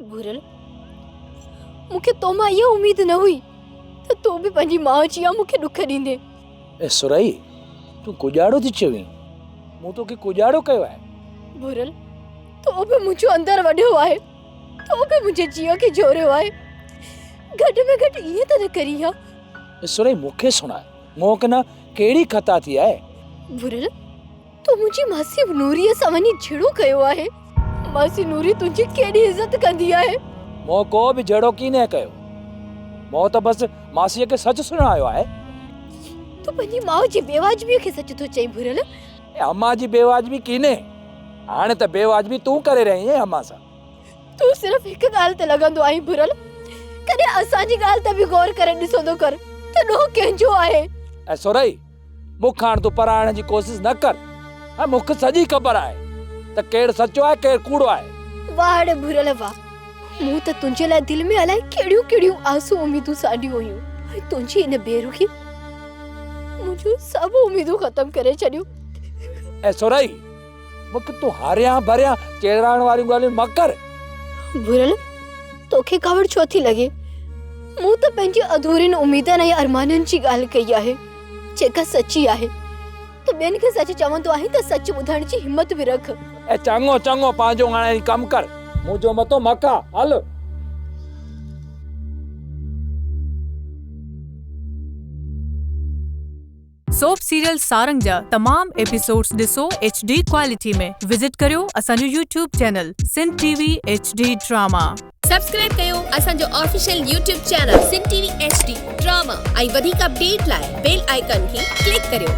ڀورل، مون کي تو مان اها اميد نه هئي ته تون به پنهنجي ماء جيان مون کي ڏک ڏيندين. اي سرهي، تون ڪڄاڙو ٿي چوين؟ مون توکي ڪڄاڙو ڪيو آهي؟ ڀورل، تو به منهنجو اندر وڍيو آهي. تو به منهنجي جيء کي جهوريو آهي. گهٽ ۾ گهٽ ائين ته نه ڪرين ها. اي سرهي، مون کي سڻاء، مون کان ڪهڙي خطا ٿي آهي؟ ڀورل، تو منهنجي ماسي نوريء سان وڃي جهيڙو ڪيو آهي. ماسي نوري تنهنجي ڪيڏي عزت ڪندي آهي. مون ڪو به جهيڙو ڪينهن ڪيو. مون ته بس ماسيء کي سچ سڻايو آهي. تون پنهنجي ماء جي بيواجبيء کي سچ ٿو چئين ڀورل. امان جي بيواجبي ڪينهي. هاڻي ته بيواجبي تون ڪري رهي آهين امان سان. تون صرف هڪ ڳالهه تي لڳندو آهين ڀورل. ڪڏهن اسان جي ڳالهه تي به غور ڪري ڏسندو ڪر ته ڏوهه ڪنهن جو آهي. اي سورهيه! مون کان تون پرائڻ جي ڪوشش نه ڪر ۽ مون کي سڄي خبر آهي ته ڪير سچو آهي ڪير ڪوڙو آهي. واهه ڙي ڀورل واهه! مون ته تنهنجي لاء دل ۾ الائي ڪهڙيون ڪهڙيون آسون اميدون سانڍيون هيون ۽ تنهنجي ان بي رخي منهنجون سڀ اميدون ختم ڪري ڇڏيون. اي سورهيه! مون کي تون هاريان ڀريان چيڙائڻ واريون ڳالهيون نه ڪر. ڀورل، توکي ڪاوڙ ڇو ٿي لڳي؟ مون ته پنهنجي اڌورين اميدن ۽ ارمانن جي ڳالهه ڪئي آهي، جيڪا سچي آهي. تون ٻين کي سچ چوندو آهين ته سچ ٻڌائڻ جي همت به رک. اي چڱو چڱو پنهنجو هاڻي ڪم ڪر، منهنجو متو مڪا، هل. سوپ سيريل سارنگ جا تمام ايپيسوڊز ڏسو ايڇ ڊي ڪوالٽي ۾ وزٽ ڪريو اسان جو YouTube channel Sindh T V H D drama. Subscribe ڪيو اسان جو official YouTube channel Sindh T V H D drama ۽ وڌيڪ اپڊيٽ لاء بيل آئيڪان کي ڪلڪ ڪريو.